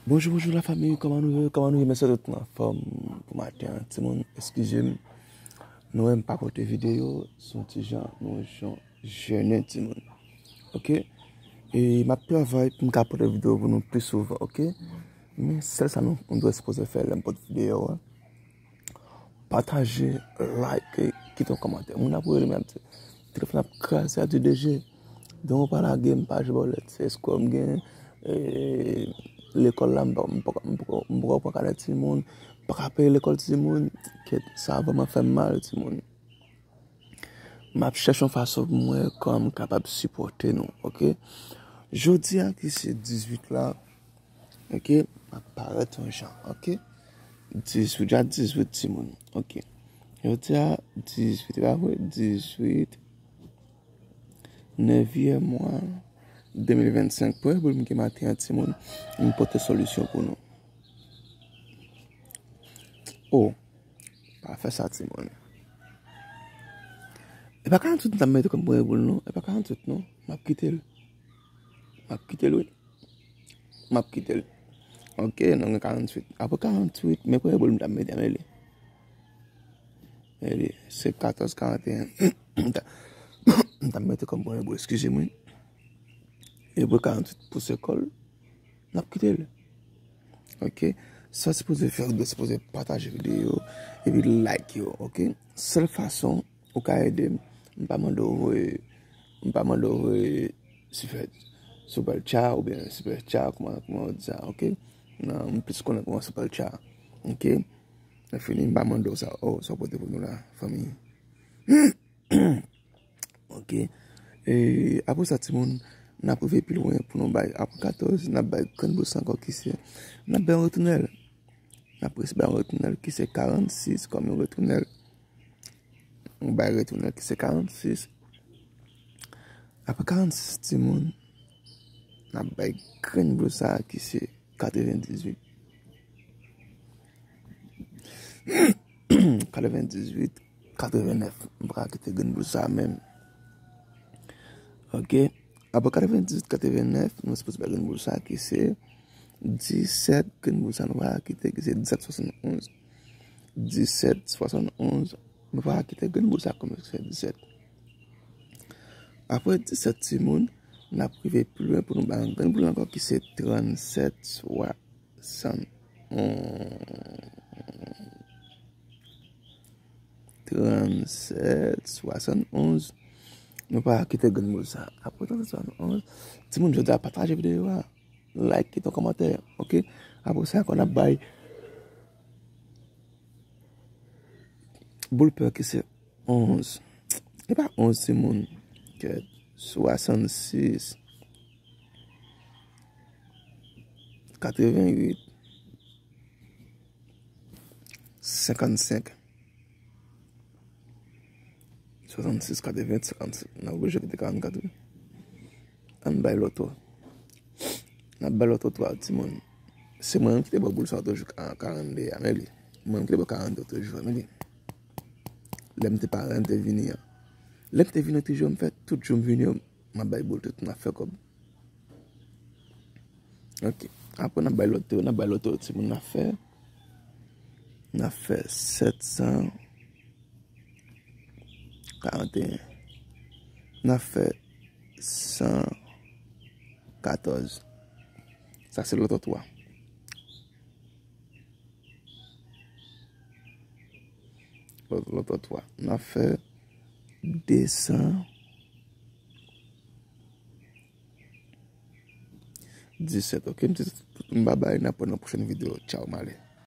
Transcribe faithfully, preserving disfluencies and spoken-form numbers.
Bonjou, bonjou la fanmi, kòman nou ye? Kòman nou ye? M espere tout moun anfòm pou maten an. Timoun, eskize m, nou wè m pa pote videyo, se yon ti jan, nou yon jan jennen timoun. Oke? E m ap travay pou m ka pote videyo pou nou pli souvan, oke? Men sèl sa nou, nou dwe sipoze fè lè m pote videyo a. Pataje, like, kite yon kòmantè. Moun ap rele m ap di, telefòn ap kraze a di D J. Don pa lage m, pa jwe bòlèt. Se eskò m gen, e, lekòl la, m pa, m pa, m pa, m pa pran kanè timoun, m pa ka peye lekòl timoun. Kèt, sa vrèman fè m mal, timoun. M ap chèche yon fason pou m wè kòman m kapab sipòte nou, oke? Jodi a ki se dizuit la, oke, m ap parèt yon jan, oke? Dizuit, ja dizuit timoun, oke. Jodi a dizuit, e pa vre? Dizuit, nevyèm mwa de mil vennsenk. Premye boul m gen maten an, timoun, m pote solisyon pou nou. O, pa fè sa, timoun. E pa karanntuit m t ap mete kòm premye boul, non. E pa karanntuit, non. M ap kite l. M ap kite l, wi. M ap kite l. Oke, nou gen karanntuit. Apre karanntuit, men premye boul m t ap mete, men li. Men li, se katòz karanteyen. M t ap, m t ap mete kòm premye boul, eskize m, wi. Epi karanntuit pouse kò l. N ap kite l. Oke? Sa w sipoze fè, ou dwe sipoze pataje videyo epi like yo, oke? Sèl fason ou ka ede m, m pa mande w voye, m pa mande w voye super, super chat oubyen super chat, kòman, kòman yo di sa, oke? Non, m plis konnen kòman super chat, oke? Lè fini, m pa mande w sa, o, sa w pote pou nou la, fanmi. Oke. E, apre sa, timoun, n ap rive pi lwen pou nou bay. Apre katòz, n ap bay grenn boul sa ankò ki se, n ap bay yon retounèl. N ap resi bay yon retounèl ki se karannsis kòm yon retounèl. Nou bay retounèl ki se karannsis. Apre karannsis, timoun, n ap bay grenn boul sa ki se katrevendizuit. Katrevendizuit, katrevennèf. M pa ka kite grenn boul sa menm. Oke. Apre katrevendizuit, katrevennèf, nou sipoze bay grenn boul sa ki se disèt. Grenn boul sa nou pa ka kite, ki se disèt swasannonz. Disèt swasannonz. Nou pa ka kite grenn boul sa kòm se disèt. Apre disèt timoun, n ap rive pi lwen pou nou bay yon grenn boul ankò ki se trannsèt swasannonz. Trannsèt swasannonz. Nou pa kite grenn boul sa. Apre trannsèt swasannonz, timoun, jodi a pataje videyo a. Like, kite yon kòmantè, oke? Apre sa, ankò n ap bay boul pè ki se onz. E pa onz, timoun. Kèt, swasannsis, katreventuit, senkannsenk. Swasannsis, katreven, senkannsenk. N ap oblije kite karannkat, wi. Ann bay lòt twa. N ap bay lòt twa, timoun. Se mwen menm ki te ba w boul sa toujou, ka-, karannde a, men li. Mwen menm ki te ba w karannde toujou, men li. Lè m te parèt, m te vini an. Lè m te vini an, toujou, m fè tout jou m vini yo, m ap bay boul tout, m ap fè kòb. Oke. Apre, n ap bay lòt yo, n ap bay lòt yo, timoun, n ap fè, n ap fè sèt san karanteyen. N ap fè san katòz. Sa se lòt twa. Lòt, lòt twa. N ap fè de san disèt, oke? M te, m pa bay, n ap wè nan pwochèn videyo. Tchaw, m ale.